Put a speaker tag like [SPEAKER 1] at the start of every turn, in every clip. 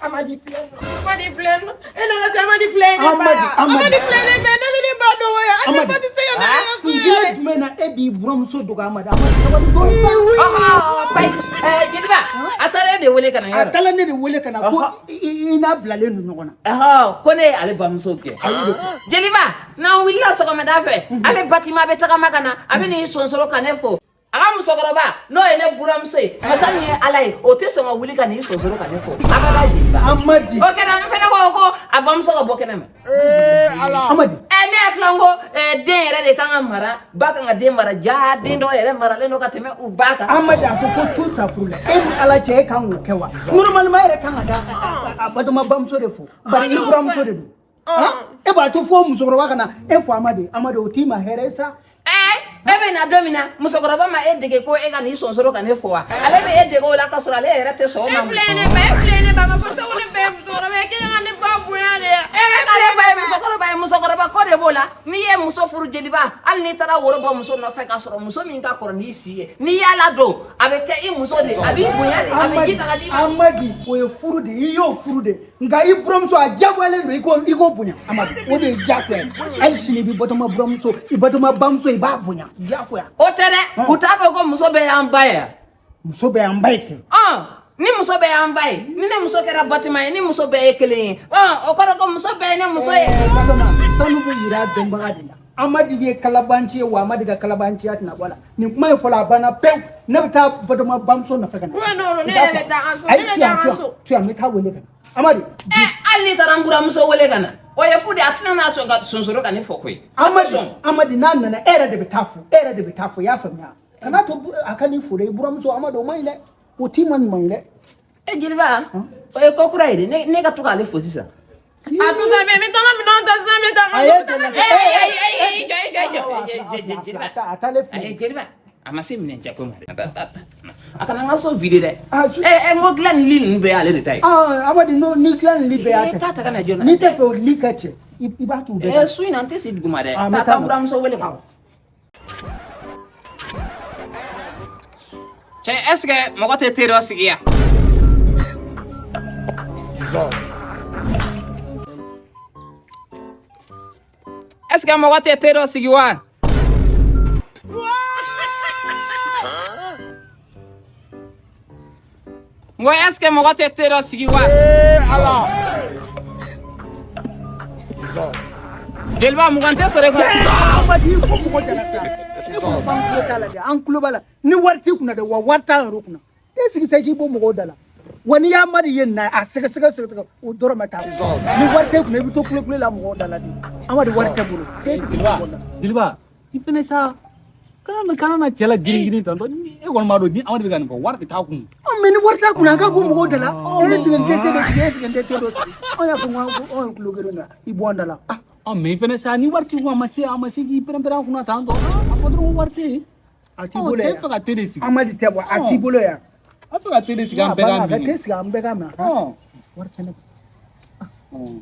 [SPEAKER 1] Amadi filɛ Amadi filɛ e nana se Amadi filɛ ne ba
[SPEAKER 2] Amadi
[SPEAKER 1] filɛ ne bɛɛ ne bɛ ne ba dɔgɔya
[SPEAKER 2] Amadi
[SPEAKER 1] ne ba tɛ se ka na ne ka so
[SPEAKER 2] kun
[SPEAKER 1] yɛrɛ
[SPEAKER 2] jumɛn na e b'i buramuso dɔgɔya Amadi Amadi sabali dɔɔni sa
[SPEAKER 3] Bayi jeliba a taara e de wele ka na
[SPEAKER 2] a
[SPEAKER 3] yɔrɔ
[SPEAKER 2] taara ne de wele ka na ko i n'a bilalen don ɲɔgɔn
[SPEAKER 3] na ko ne ye ale bamuso gɛn jeliba n'an wulila sɔgɔmada fɛ ale Batima bɛ tagama ka na a bɛ n'i sonsoro ka ne fo a ka musokɔrɔba n'o ye ne buramuso ye masa min ye ala ye o tɛ sɔn ka wuli ka n'i sonsoro ka ne fo abada jeliba
[SPEAKER 2] Amadi
[SPEAKER 3] o kɛra n fɛnɛ ko a bamuso ka bɔ kɛnɛ ma
[SPEAKER 2] Amadi
[SPEAKER 3] ne hakili la ko den yɛrɛ de kan ka mara ba kan ka den mara ja den dɔw yɛrɛ maralen don ka tɛmɛ u ba kan
[SPEAKER 2] Amadi a fɔ ko tu safurula e ni ala cɛ e kan k'o kɛ wa normalement e yɛrɛ kan ka taa a Batoma bamuso de fo bari i buramuso de don e b'a to fo musokɔrɔba ka na e fo Amadi Amadi o t'i ma hɛrɛ ye sa
[SPEAKER 3] e bɛ na don min na musokɔrɔba ma e dege ko e ka n'i sonsoro ka ne fo wa ale bɛ e dege o la ka sɔrɔ ale yɛrɛ tɛ sɔn o ma
[SPEAKER 1] e filɛ ne ba e filɛ ne ba ma fɔ segu ne bɛɛ musokɔrɔba ye k'e ka ne ba bonya de
[SPEAKER 3] e k'ale ba ye musokɔrɔba ye musokɔrɔba ko de b'o la n'i ye muso furu jeliba hali n'i taara woro bɔ muso nɔfɛ k'a sɔrɔ muso min ka kɔrɔ n'i si ye n'i y'a ladon a bɛ kɛ i muso de a b'i bonya de a bɛ ji ta ka d'i ma
[SPEAKER 2] Amadi o ye furu de ye i y'o furu de nka i buramuso a diyagoyalen don i k'o bonya Amadi o de ye diyagoya ye hali sini i bɛ Batoma buramuso i Batoma bamuso i b'a bonya diyagoya
[SPEAKER 3] o tɛ dɛ u t'a fɔ ko muso bɛɛ y'an ba ye
[SPEAKER 2] muso bɛɛ y'an ba ye kɛ
[SPEAKER 3] ni muso bɛɛ y'an ba ye ni ne muso kɛra Batima ye ni muso bɛɛ ye kelen ye o kɔrɔ ko muso bɛɛ ye ne muso ye
[SPEAKER 2] Batoma sanu bɛ yira dɔnbaga de la Amadi ye kalabanci ye wa Amadi ka kalabanciya tɛna bɔ a la nin kuma in fɔla a banna pewu ne bɛ taa Batoma bamuso nɔfɛ ka na
[SPEAKER 1] non ne yɛrɛ bɛ taa an so ne bɛ taa an so
[SPEAKER 2] to yan n bɛ taa wele ka na Amadi
[SPEAKER 3] hali n'i taara n buramuso wele ka na o ye fu de a tɛna n'a sɔn ka sonsoro ka ne fɔ koyi
[SPEAKER 2] Amadi Amadi n'a nana e yɛrɛ de bɛ taa fo e yɛrɛ de bɛ taa fo i y'a faamuya kana to a ka n'i fo dɛ i buramuso Amadi o man ɲi dɛ o t'i ma ɲuman ye dɛ
[SPEAKER 3] e jeliba o ye ko kura ye dɛ ne ka to k'ale fo sisan
[SPEAKER 1] a to sa n bɛ taa n ka minɛnw ta sisan n bɛ taa
[SPEAKER 2] a ye dɛmɛ sa
[SPEAKER 3] jeliba
[SPEAKER 2] a taalen filɛ
[SPEAKER 3] jeliba a ma se minɛn cɛ ko ma dɛ a kana n ka so vide dɛ n ko dilan ni li ninnu bɛɛ y'ale de ta ye
[SPEAKER 2] Amadi ni dilan ni li bɛɛ y'a
[SPEAKER 3] ta taa ta ka na joona
[SPEAKER 2] n'i tɛ fɛ o li ka cɛ i b'a t'u bɛɛ
[SPEAKER 3] su in na n tɛ si duguma dɛ taa taa buramuso wele ka cɛ est ce que mɔgɔ tɛ te dɔ sigi yan est ce que mɔgɔ tɛ te dɔ sigi wa n ko est ce que mɔgɔ tɛ te dɔ sigi wa
[SPEAKER 4] Ala
[SPEAKER 3] jeliba mugan tɛ sɔrɔ e kun
[SPEAKER 2] Amadi i ko mɔgɔ da la sa e ko k'an tulo t'a la dɛ an tulo b'a la ni wari t'i kunna dɛ wa wari t'an yɛrɛ kunna e sigi sa k'i bɔ mɔgɔw da la wa n'i y'a Amadi ye na a sɛgɛsɛgɛ sɛgɛsɛgɛ o dɔrɔn ma taa ni wari t'e kunna i bɛ to kule kule la mɔgɔw da la de Amadi wari tɛ bolo e sigi mɔgɔw da la
[SPEAKER 5] jeliba i fɛnɛ sa kana na cɛ la girin girin tantɔ e kɔni b'a dɔn ni Amadi bɛ ka nin fɔ wari tɛ t'a kun
[SPEAKER 2] mais ni wari t'a kunna a ka bɔ mɔgɔw da la e sigi tɛ te dɔ sigi e sigi tɛ te dɔ sigi anw y'a fɔ ko anw ye tulo kelen na i bɔ an da la
[SPEAKER 5] mais i fɛnɛ sa ni wari t'i kun a ma se k'i pɛrɛn-pɛrɛn a kunna tantɔ a fɔ dɔrɔn ko wari tɛ yen
[SPEAKER 2] a t'i bolo
[SPEAKER 5] yan cɛ fɛ ka te de sigi
[SPEAKER 2] Amadi tɛ bɔ a t'i bolo yan
[SPEAKER 5] a fɛ ka te de sigi an bɛɛ ka min
[SPEAKER 2] a ka te sigi an bɛɛ ka min a ka sigi wari tɛ ne kun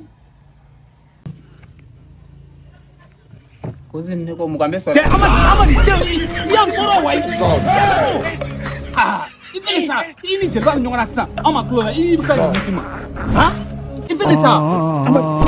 [SPEAKER 3] ko ne ko mugan bɛ sɔrɔ
[SPEAKER 5] cɛ Amadi Amadi cɛ i y'an tɔɔrɔ wa i i fɛnɛ sa i ni jeliba bɛ ɲɔgɔn na sisan anw ma tulo la i bɛ ka nin ɲɛsin ma han i fɛnɛ sa
[SPEAKER 2] Amadi